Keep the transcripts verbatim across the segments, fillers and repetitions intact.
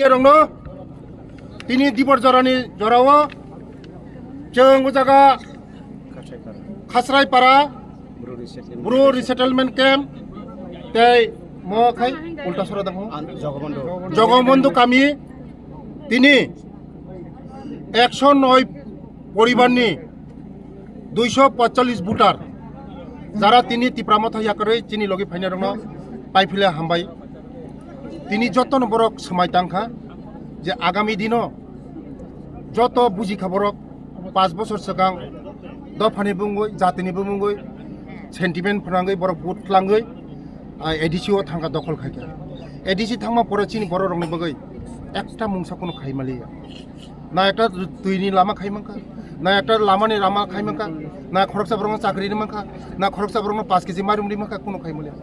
Rokno tini dibor jorani jorao chwng o jaga Khasraipara Bru resettlement camp tei mo khai ulta sora dango Jogobondhu kami tini ekso noi poribarni duiso poicholish voter jara tini Tipra Motha yakarwi chini logi phainai rokno paiphile hambai. Tini jotono borok swmai tangkha je agami dino joto bujikha borok panch bosor swkang dophani bumgwi, jatini bumgwi sentiment phnangwi borok vote tlangwi, ah, A D C o thangkha dokhol khaikha. A D C thangma pore chini borok rokni bagwi ekta mungsa kuno khaimaliya. Na ekta twini lama khai mankha, na ekta lamani lama khai mankha, na khoroksa borokno chakri ri mankha, na khoroksa borokno paanch kg mairum ri mankha, kuno khai maliya.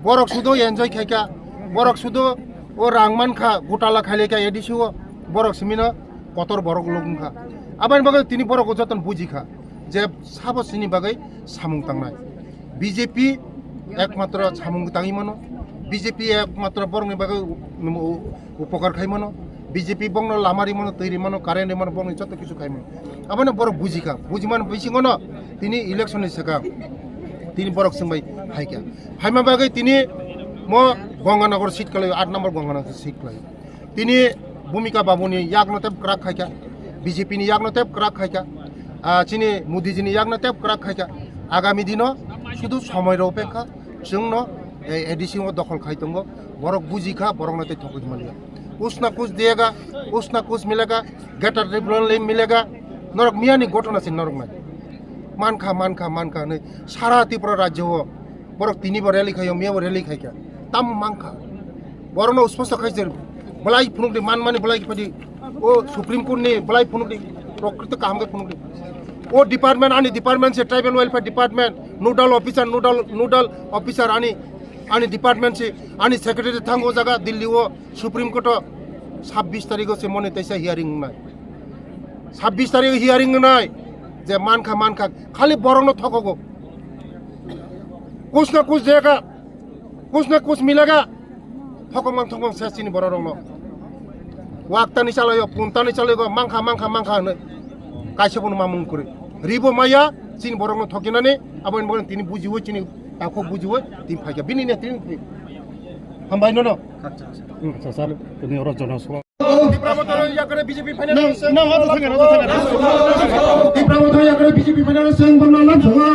Borok sudo enjoy khaikha, borok sudo o rang mankha, gotala khailaikha A D C o, borok simino kotor borok lok wngkha. Aboni bagwi tini borok o jotono bujikha je sabo sini bagwi samung tangnai. B J P ekmatro samung tangwi mano, B J P ekmatro borokni bagwi u-, u-, upokar khai mano, B J P bongno lama ri mano, twi ri mano, current ri mano, bongni joto kisu khai mano. Abono borok bujikha, bujimani bisingono tini election ni swkang tini borok swngbai phaikha. Phaima bagwi tini mo Ganganagar seat kalai, aat number Ganganagar seat kalai. Tini Bhumika Babuni yakno tep kwrak khaikha, B J P ni yakno tep kwrak khaikha, ah, chini Modi ji ni yakno tep kwrak khaikha. Agami dino sudu somoi rw pekha, chwngno, eh, A D C o dokhol khai tongo, borok bujikha, borokno tei thokwi manya. Kuch na kuch diyega, kuch na kuch milega, greater Tipraland milega, norok miyani ghotona se norok nai. Mankha, mankha, mankha hinwi sara Tripura rajyo o borok tini bo rally khaio, miya bo rally khaikha. Tam mankha. Borokno usposto khaise belai phunukdi, manmani belai phadi. O Supreme Court ni belai phunukdi. Prokrito kaham khe phunukdi. O department, ani department se tribal welfare department, nodal officer, nodal, nodal officer ani, ani department se, ani secretary thango jaga Delhi o Supreme Court o sabbish tarikh o se mone teisa hearing wngnai. Sabbish tarikh hearing wngnai. Je mankha, mankha, khali borokno thokogo. Kuch na kuch dega. Kuch na kuch milega. Thokong mang thokong se chini borok rokno. Waktani chalaio, puntani chalaio, mankha, mankha, mankha hinwi. Kaisa bono mamung kwrwi. Ribo maya, chini borokno thokinani, aboni borokno tini bujiwi, chini takhuk bujiwi, tini phaikha. Bini ne tini hambai nono. Acha, sir, tini oro jonosabha. Tipra Motha yakare B J P phainai. Nang, nang, oto thangkha, oto thangkha. Tipra Motha yakare B J P phainai, seng bangla lam songo.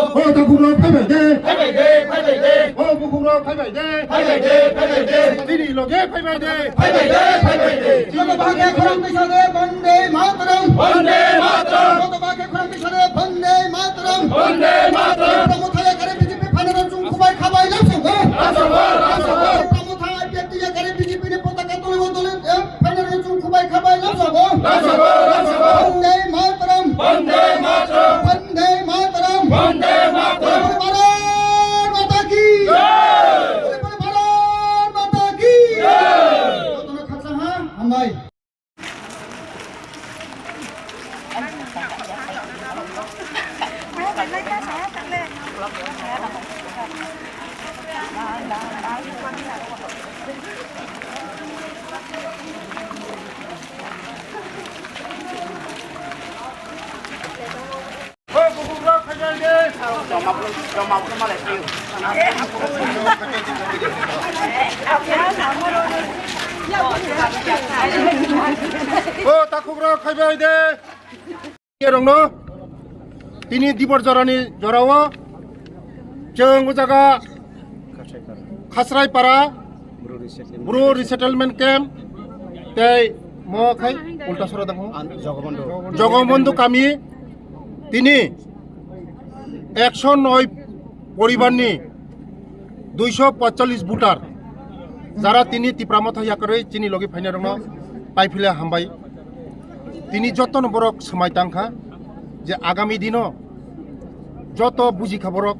O takhuk rok phaibai de. Phaibai de, phaibai de. O bukhuk rok phaibai de. Phaibai de, phaibai de. Chini loge phaibai de. Phaibai de, phaibai de. Joto bakhe khorang tisade Bande Mataram. Bande Mataram. Joto bakhe khorang tisade Bande Mataram. Bande Mataram. Tipra Motha yakare B J P phainai rok chwng khubai khabai lam songo. Lam songo, lam songo. Tipra Motha yakare B J P ni potaka tolibo dole, eh, phainai rok chwng khubai khabai lam songo. Lam songo, lam songo. Bande Mataram. Bande Mataram. Bande Mataram. Bande Mataram. Bharat Mata ki. Jai. Bharat Mata ki. Jai. Jotono khaksa ha, hambai. O takhuk rok phaibai de. Rokno tini dibor jorani jorao chwng o jaga Khasraipara Bru resettlement camp tei mo khai ulta sora dango Jogobondhu kami tini ekso noi poribarni duiso poicholish voter jara tini Tipra Motha yakarwi chini logi phainai rokno paiphile hambai. Tini jotono borok swmai tangkha je agami dino joto bujikha borok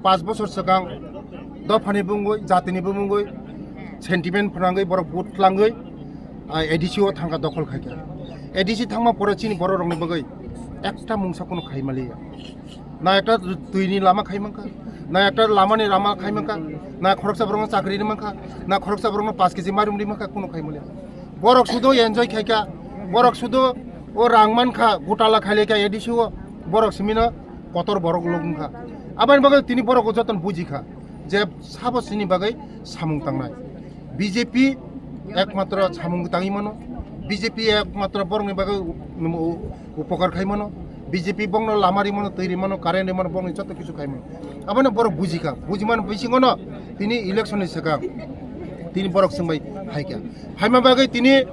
panch bosor swkang dophani bumgwi, jatini bumgwi sentiment phnangwi borok vote tlangwi A D C o thangkha dokhol khaikha. A D C thangma pore chini borok rokni bagwi ekta mungsa kuno khaimaliya. Na ekta twini lama khaimankha, na ekta lamani lama khaimankha, na khoroksa borokno chakri rimankha, na khoroksa borokno paanch kg mairum rimankha, kuno khaimaliya. Borok sudo enjoy khaikha, borok sudo o rang mankha, gotala khailaikha A D C o, borok simino kotor borok lok wngkha. Aboni bagwi tini borok o jotono bujikha je sabo chini bagwi samung tangnai. B J P ekmatro samung tangwi mano, B J P ekmatro borokni bagwi u-, u-, upokar khai mano, B J P bongno lama ri mano, twi ri mano, current ri mano, bongni joto kisu khai mano. Abono borok bujikha, bujimani bisingono tini election ni swkang tini borok chwngbai phaikha. Phaima bagwi tini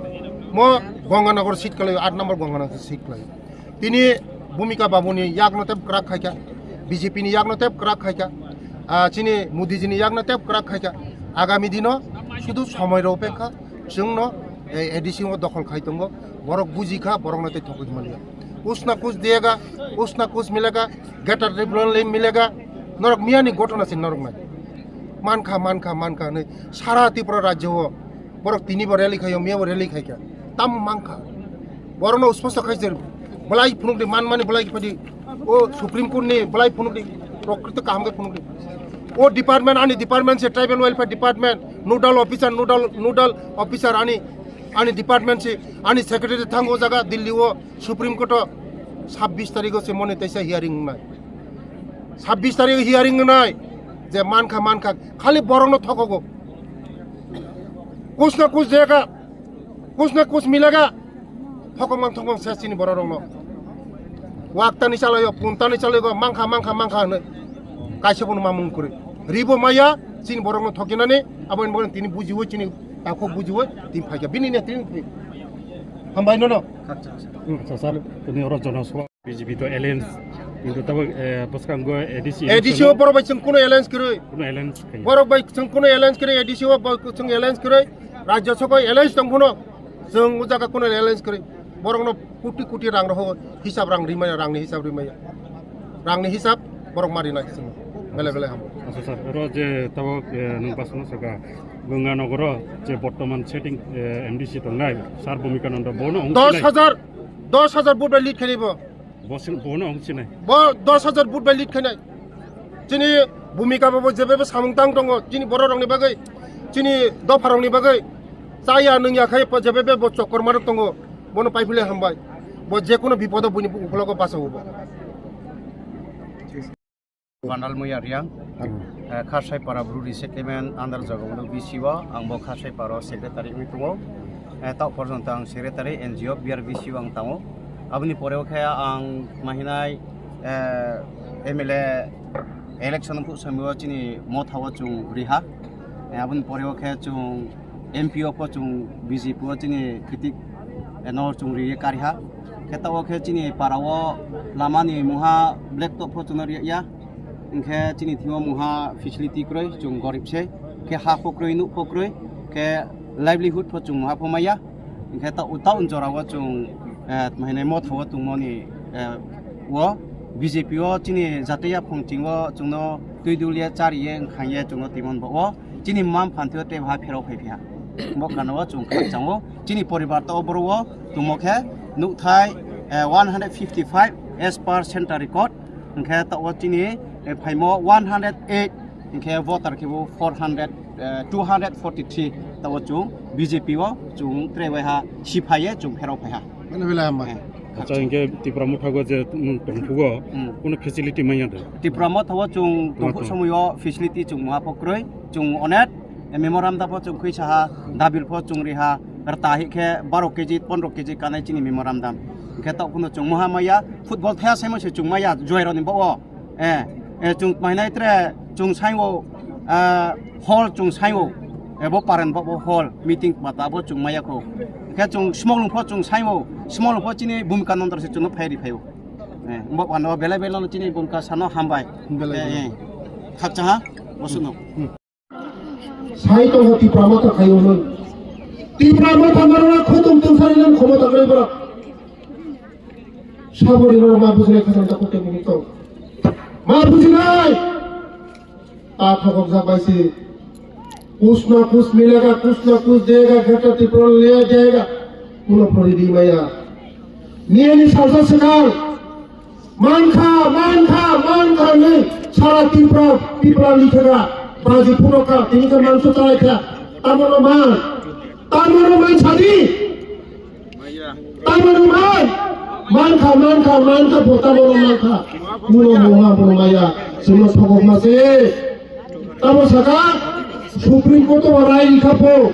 mo Ganganagar seat kalai, aat number Ganganagar seat kalai. Tini Bhumika Babuni yakno tep kwrak khaikha, B J P ni yakno tep kwrak khaikha, ah, chini Modi ji ni yakno tep kwrak khaikha. Agami dino sudu somoi rw pekha, chwngno, eh, A D C o dokhol khai tongo, borok bujikha, borokno tei thokwi manya. Kuch na kuch diyega, kuch na kuch milega, greater Tipraland milega, norok miyani ghotona se norok nai. Mankha, mankha, mankha hinwi sara Tripura rajyo o borok tini bo rally khaio, miya bo rally khaikha. Tam mankha. Borokno usposto khaisir. Belai phunukdi, manmani belai phadi. O Supreme Court ni belai phunukdi. Prokrito kaham khe phunukdi. O department, ani department se tribal welfare department, nodal officer, nodal, nodal officer ani, ani department se, ani secretary thango jaga Delhi o Supreme Court o sabbish tarikh o se moni teisa hearing wngnai. Sabbish tarikh hearing wngnai. Je mankha, mankha, khali borokno thokogo. Kuch na kuch dega. Kuch na kuch milega. Thokong mang thokong ses chini borok rokno. Waktani chalaio, puntani chalaio, mankha, mankha, mankha hinwi. Kaisa bono mamung kwrwi. Ribo maya, chini borokno thokinani, aboni borokno tini bujiwi, chini takhuk bujiwi, tini phaikha. Bini ne tini hambai nono. Acha, sir, tini oro jonosabha B J P to alliance, kintu tabuk, eh, bwskango A D C A D C election o borok bai chwng kuno alliance kwrwi. Kuno alliance khayo. Borok bai chwng kuno alliance kwrwi, A D C o bo chwng alliance kwrwi. Rajya Sabha alliance tong phano chwng o jaga kuno alliance kwrwi. Borokno koti koti rang roho hisab rang rimaya, rangni hisab rimaya. Rangni hisab borok marinai chwng. Bele bele hamo. Acha sir, oro je tabuk, eh, nwng basno saka Ganga Nogoro je bortoman sitting, eh, M D C tongnai, sir Bhumika Nanda bono wng dos hajar, dos hajar vote bai lead khainai bo. Bo sing-, bono wng sinai. Bo dos hajar vote bai lead khainai. Chini Bhumika Babu jebebe samung tang tongo, chini borok rokni bagwi, chini dopha rokni bagwi. Chaya nungya khai po jebebe bo chokor marok tongo, bono paiphile hambai. Bo jekono bipodo buni ukologo basawo bo. Bandal Muya Riang, eh, Kharsai Para Bru Resettlement under Jagabondhu B C o, ang bo Kharsai Para o secretary wngwi tongo. Eh, tok porjonto ang secretary N G O B R B C o ang tango. Aboni pore o khe ang mahinai, eh, M L A election phuk samio chini motha o chwng riha. Eh, aboni pore o khe chwng M P o pho chwng B J P o chini khitik, eh, no chwng riye kariha. Khe tabuk khe chini para o lama ni mungha black top pho chwngno riya. Hinkhe chini thimo mungha facility kwrwi, chwng gorib se. Khe ha pho kwrwi, nuk pho kwrwi, khe livelihood pho chwng mungha pho maya. Hinkhe ta-, town jora o chwng, eh, tma hinwi motha o tongmani, eh, o B J P o chini jatiya phung ching o chwngno twi dul ye, char ye, wngkhang ye chwngno twi man bo o. Chini mma mphan thwiyo tei baha pherok phai phiya. Bo gana o chwng khakchang o. Chini poribar to boro o tongmo khe nukthai, eh, one hundred fifty five as per center record. Hinkhe to o chini, eh, phaimo one hundred eight. Hinkhe voter khe bo four hundred, eh, two hundred forty three. To o chwng B J P o chwng tre bai ha si phai ye chwng pherok phai ha. Mane belai hambai. Eh. Acha, hinkhe Tipra Motha go je nwng tongphugo, hmm, kuno facility manya de? Tipra Motha o chwng tongphuk somoyo facility chwng mungha pho kwrwi, chwng onek memorandum pho chwng khwi saha, dabil pho chwng riha, rwta hi khe baro K G, pondro K G kanai chini memorandum. Hinkhe tok phano chwng mungha maya, football thaya saimo se chwng maya, juai roni bo o. Eh, eh, chwng tmainai tre, chwng saio, ah, hall chwng saio, eh, bo paren bo, bo hall, meeting mata bo chwng maya kho. Khe chwng smolung pho chwng saio, smolung pho chini Bhumika Nanda se chwngno phairi phaio. Eh, bo ano belai belai no chini Bhumika sano hambai. Belai eh, belai. Eh, khakcha ha, bosuno. Hmm. Sai tongo Tipra Motha khayo hwnwi. Tipra Motha norok khudum tungsari nang khomota gwnai borok. Saboni norok ma bujinai khasam ta kutung kutung tong. Ma bujinai. Ta thokok jak bai si. कुछ ना कुछ मिलेगा, कुछ ना कुछ देगा, ग्रेटर त्रिपुरा ले जाएगा। Kuno phori di maya. Niyani salsa swkang. Mankha, mankha, mankha hinwi sara Tripura, Tripura likhaga. Baji phunukha, tini khe mangso chalaikha. Tamono man. Tamono man sadi. Tamo rwmai? Mankha, mankha, mankha, bo tamo rw mankha. Muno mungha, muno maya. Chwngno sogokma se. Tamo saka, Supreme Court o rai rikha po.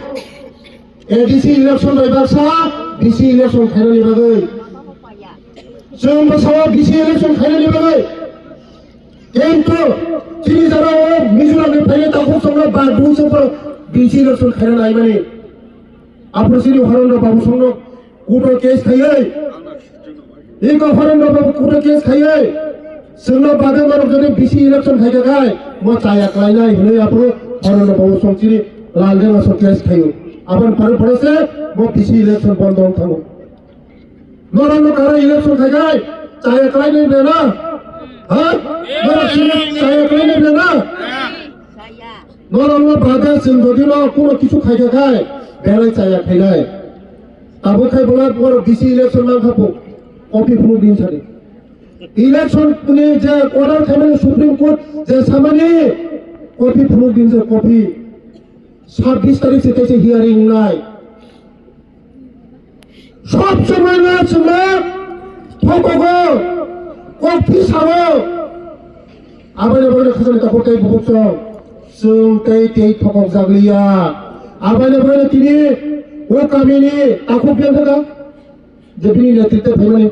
A D C election bai baksa, B C election khainani bagwi. Chwng bwsao B C election khainani bagwi. Kintu, chini jora o Mizoram ni phainai takhuk chwngno ba dui chwngno B C election khaina naimani. Aphuru chini Horendra Babu songno court o case khaiwi. Iko Horendra Babu court o case khaiwi. Chwngno bagwi norok jodi B C election khaikha khai, mo chaya klainai hinwi aphuru Horendra Babu song chini Laldenga song case khaio. Aboni pore pore se mo B C election bondo wng thango. Norok no kara election khaikhai, chaya klainai bena? Ha? Norok sini chaya klainai bena? Norok no bada chwng jodi no kuno kisu khaikha khai, belai chaya khainai. Tabuk khai bola borok B C election nang khapo, copy phunuk din sadi. Election ni je order khaimani Supreme Court je samani, copy phunuk din je copy. Sabbish tarik se kaisa hearing nai. Sob somoi no chwngno thokogo, kok phisao. Aboni bagwi khajani takhuk tei bubuk chwng, chwng tei tei thokok jak liya. Aboni bagwi tini o kamini takhuk biyang kha da? Je bini netritwe phaimani.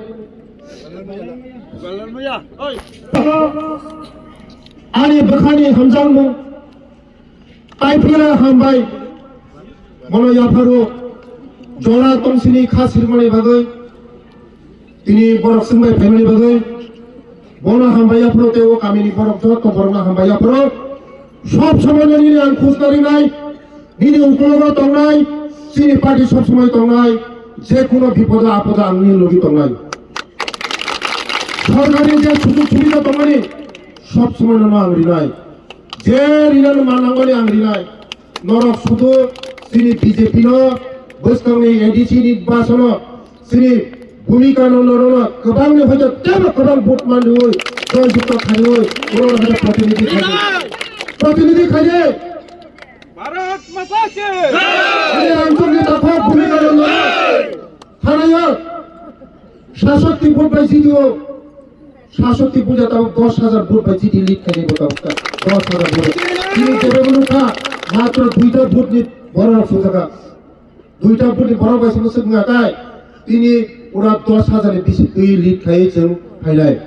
Ani bwkhani hamjakmung. Taipira hambai. Bono yapharo jora tongsini kha sirmani bagwi. Tini borok swngbai phaimani bagwi. Bono hambai yapharo tei o kamini borok joto borokno hambai yapharo. Sob somoi no nini ang khujna rinai. Nini ukulogo tongnai. Chini party sob somoi tongnai. Je kuno bipodo apodo ang nini logi tongnai. Sorkari je sujug subida tongmani sob somoi no ang rinai. Je rinani manangmani ang rinai. Norok sudu chini B J P no bwskangni A D C ni basono chini bhumika no norokno kwbangni hoito tebo kwbang vote manwi joyjukta khaiwi norokno hoito protinidhi khaidi. Protinidhi khaidi. Bharat Mata ki! Ani rangchakni takhuk bhumika no norok thanayo. Sasoti vote bai jidi o. Sasoti vote ya tabuk dos hajar vote bai jidi lead khainai bo tabuk ta. Dos hajar vote. Tini jebe bo nukha matro duita vote ni borok sujaka. Duita vote ni borok bai sumsuk ngatai. Tini pura dos hajar ni bisi twi lead khai chwng phainai.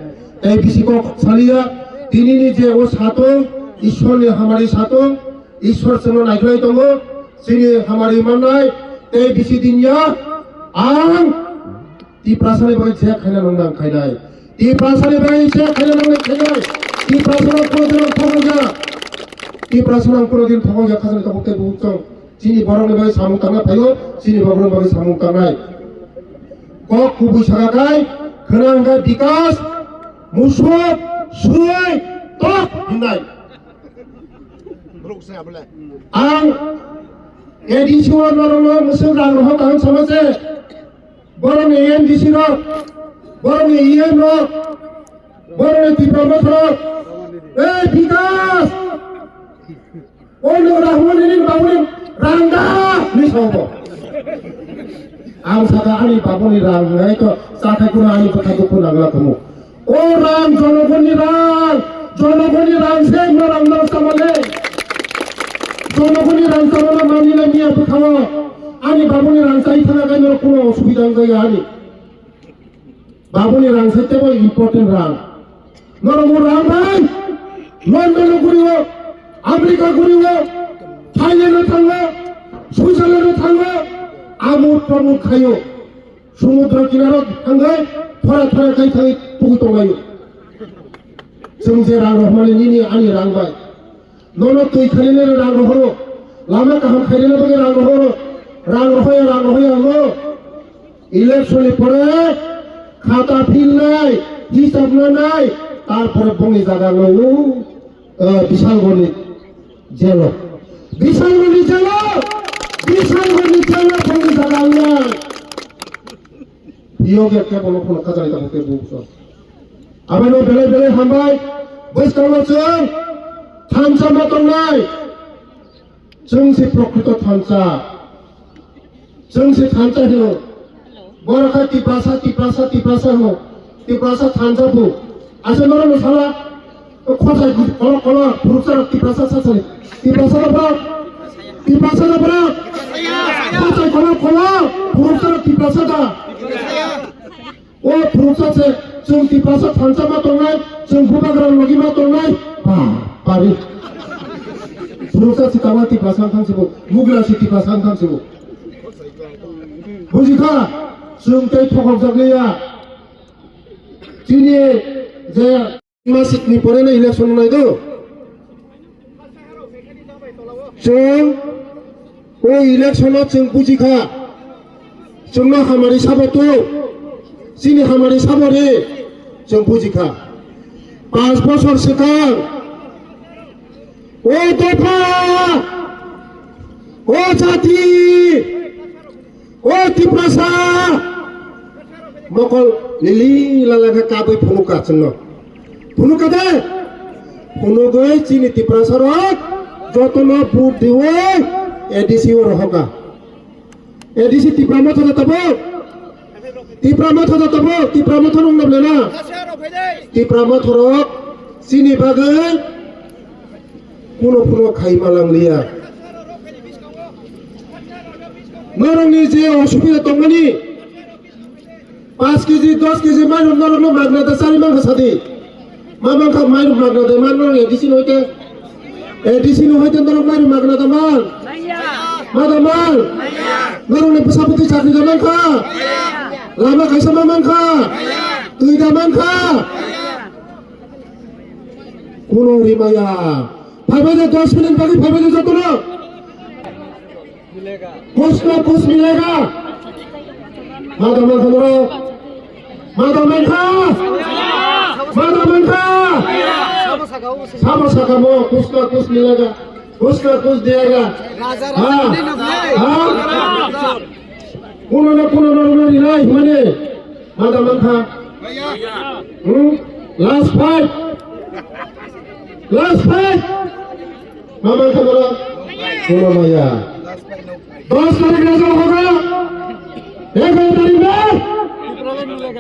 Tei bisi kok saliya tini ni je o satung Ishwar ni hamari satung Ishwar chwngno naiklai tongo. Chini hamari mannai tei bisi dinya ang Tiprasani bagwi je khaina nang nang khainai. Tiprasani bagwi je khaina nang nang khainai. Tiprasano kono din thokokya. Tiprasano kono din thokokya khajani tabuk tei bubuk chwng. Chini borokni bagwi samung tangna phaio, chini borokni bagwi samung tangnai. Kok kubui saka khai, khwna hwnkhe bikas, musuk, sui, tok hinai. Ang A D C o norokno mwswk rang rohor kaham sama se. Borokni A M D C rok, borokni E M rok, borokni Tipra Motha rok. Ei Bikas! O nwng Rahmani nini babuni rang da hinwi sao bo. Ang saka ani babuni rang nai to chathai kuno ani bwkha dukhu nangla kumu. O rang jonogonni rang, jonogonni rang se no rang no samale. Jonogonni rang samale mani le miya bwkhao. Ani babuni rang sai thana kai no kuno osubida wngya ani. Babuni rang se tebo important rang. Norok bo rang bai London o guri o, America guri o, Thailand o thango, Switzerland o thango, amuk tamuk khayo. Sumudra kinaro thangwi thora thora khai thangwi tugwi tonglayo. Chwng je rang rohormani nini ani rang bai. Nono twi khainani rang rohoro. Lama kaham khainani bagwi rang rohoro. Rang rohoya, rang rohoya no. Election ni pore khata philnai, hisab nanai, tarpore bongni jaga no, eh, Bisalgorni jelo. Bisangni jala, bisangni jala, bangni jala wngnai. Biyoge kebo no phone kajai tongo kebo so. Abeno belai belai hambai, bwskango chwng thansa ma tongnai. Chwng se prokrito thansa. Chwng se thansa hino. Borok hai Tiprasa, Tiprasa, Tiprasa hino. Tiprasa thansa bu. Asa norok no sala. Khosai kolo kolo phuruksa rok Tiprasa sa sani. Tiprasa rok bro. Tiprasa rok bro. Khosai kolo kolo phuruksa rok Tiprasa da. O phuruksa se chwng Tiprasa thansa ma tongnai, chwng bubagra logi ma tongnai. Ba, bari. Phuruksa se tama Tiprasa thang se bo. Bugra se Tiprasa thang se bo. Bujikha, chwng tei thokok jak liya. Chini je masik ni pore no election nai do. Chwng o election o chwng bujikha. Chwngno hamari sabo tu. Chini hamari sabo ri. Chwng bujikha. Panch bosor swkang. O dopha. O jati. O Tiprasa! Mokol lili lala khe kabui phunukha chwngno. Phunukha de? Phunugwi chini Tiprasa rok jotono vote diwi A D C o rohokha. A D C Tipra Motha da tabuk? Tipra Motha da tabuk? Tipra Motha nung nabla na? Tipra Motha rok chini bagwi Kuno kuno khai malang liya. Norokni je osubida tongmani, paanch kg, dos kg mairok norokno magna da chari mankha sadi. Ma mankha mairok magna da man norok A D C no hoite. A D C no hoite norok mairok magna da man. Ma da man. Norokni bwsa bwtwi chakri da mankha. Lama kaisa ma mankha. Twi da mankha. Kuno rimaya. Phaibai de dos minute bagwi phaibai de jotono. Kuch na kuch milega. Mada mankha moro. Mada mankha. Mada mankha. Sabo sakamo kuch na kuch milega. Kuch na kuch diyega. Ha? Ha? Kuno na kuno na runa rinai himani. Mada mankha. Hmm? Last fight. Last fight. Ma mankha moro. Kuno maya. Dos tarik result hoga. Egaro tarik na.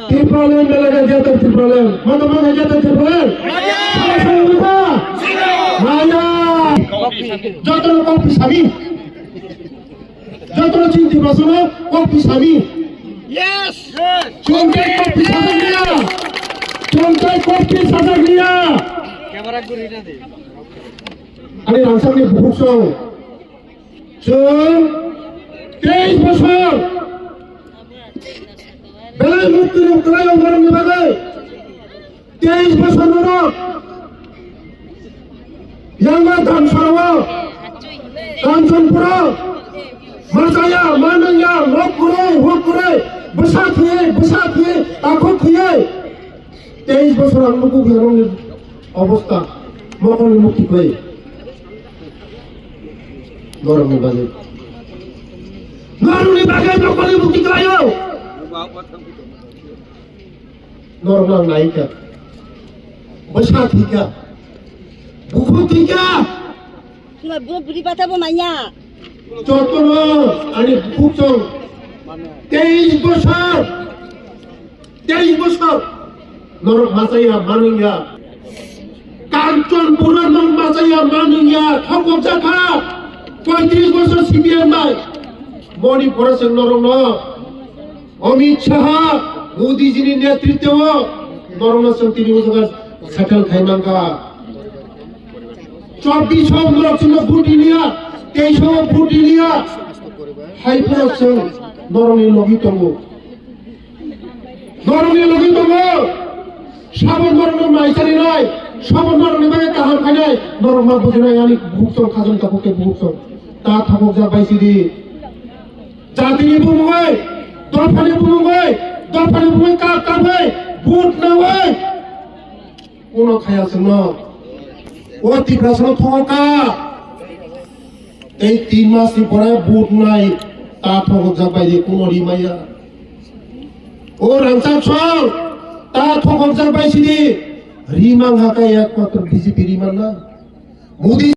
Tipraland milega jeta Tipraland. Mada mankha jeta Tipraland. Maya. Maya. Joto rok kok pisami. Joto chini Tiprasano kok pisami. Yes! Chwng tei kok pisajak liya. Chwng tei kok pisajak liya. Ani rangchakni bukhuk song. Chwng teis bosor belai mukti rok kwlai rok borokni bagwi. Teis bosor norok yangma Damsarao, Kanchanpuro, machaya, manungya, nok kwrwi, huk kwrwi, bwsa thwiwi, bwsa thwiwi, takhuk thwiwi. Teis bosor ang nukgo khe norokni obostha, mokolni mukti kwrwi. Norokni bagwi. Norokni bagwi mokolni mukti kwlaio. Norok lang naikha. Bwsa thwikha. Bukhuk thwikha. Chwla buro bwrwi bata bo manya. Jotono ani bukhuk chwng teis bosor. Teis bosor. Norok machaya manungya. Kanchanpuro norok machaya manungya. Thokok jakha. Poitris bosor C P M bai. Moni pore chwng norokno. Amit Shah, Modi jini netritwo norokno chwng tini o jaga settle khai mankha. Chobbish o norok chwngno vote riliya, teis o vote riliya. Hai phano chwng norokni logi tongo. Norokni logi tongo. Sabo norokno mai charinai, sabo norokni bagwi kaham khainai, norok ma bujinai ani bukhuk chwng khajang tabuk tei bukhuk chwng. Ta thokok jak bai sidi. Jatini bumungwi, dophani bumungwi, dophani bumungwi kap kapwi, vote nawi. Kuno khaya chwngno. O Tiprasano thokokha. Tei tin mas ni pore vote nai ta thokjak bai di kuno rimaya. O rangchak song ta thokjak bai sidi rimang hakai ekmatro B J P riman na. Modi